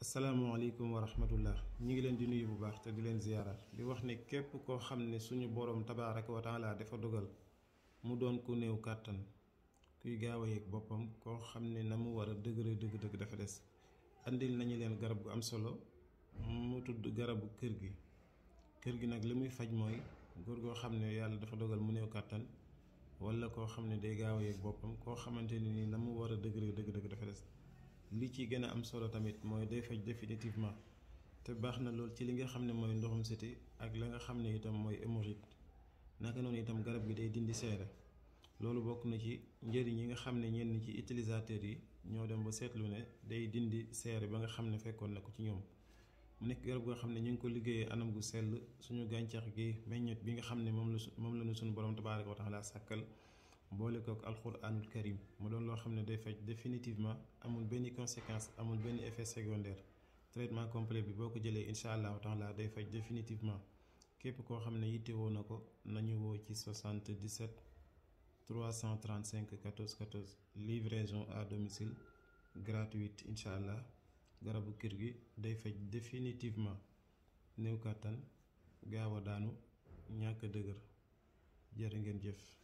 asalaamaaleykum wa rahmatullah ñi ngi leen di nuyu bu baax te di leen ziyaara di wax ne képp koo xam ne suñu boroom tabaaraka wa taala dafa dogal mu doon ku néew kàttan kuy gaaw a yëg boppam koo xam ne na mu war a dëgëre dëgg-dëgg dafa des andil nañu leen garab gu am solo mu tudd garabu kër gi nag li muy faj mooy góor goo xam ne yàlla dafa dogal mu néew kàttan wala koo xam ne day gaaw a yëg boppam koo xamante ni na mu war a dëgëre dëgg-dëgg dafa des li ci gën a am solo tamit mooy day faj définitivement te baax na lool ci li nga xam ne mooy ndoxum siti ak la nga xam ne itam mooy hémorroïde naka noonu itam garab gi day dindi seere loolu bokk na ci njëriñ yi nga xam ne ñenn ci utilisateurs yi ñoo dem ba seetlu ne day dindi seere ba nga xam ne fekkoon na ko ci ñoom mu nekk garab goo xam ne ñu ngi ko liggéeyee anam gu sell suñu gàncax gi meññet bi nga xam ne moom la ñu suñu borom tabaaraka wa taala sàkkal boole kook alxuraanul karim mu doon loo xam ne day faj définitivement amul benn conséquence amul benn effet secondaire traitement complet bi boo ko jëlee incha allahu taala day faj définitivement képp koo xam ne yittewoo na ko nañu woo ci 77 335 14 14 livraison à domicile gratuite incha allah garabu kër gi day faj définitivement néew kàttan gaaw a daanu ñàkk dëgër jërë ngeen jëf.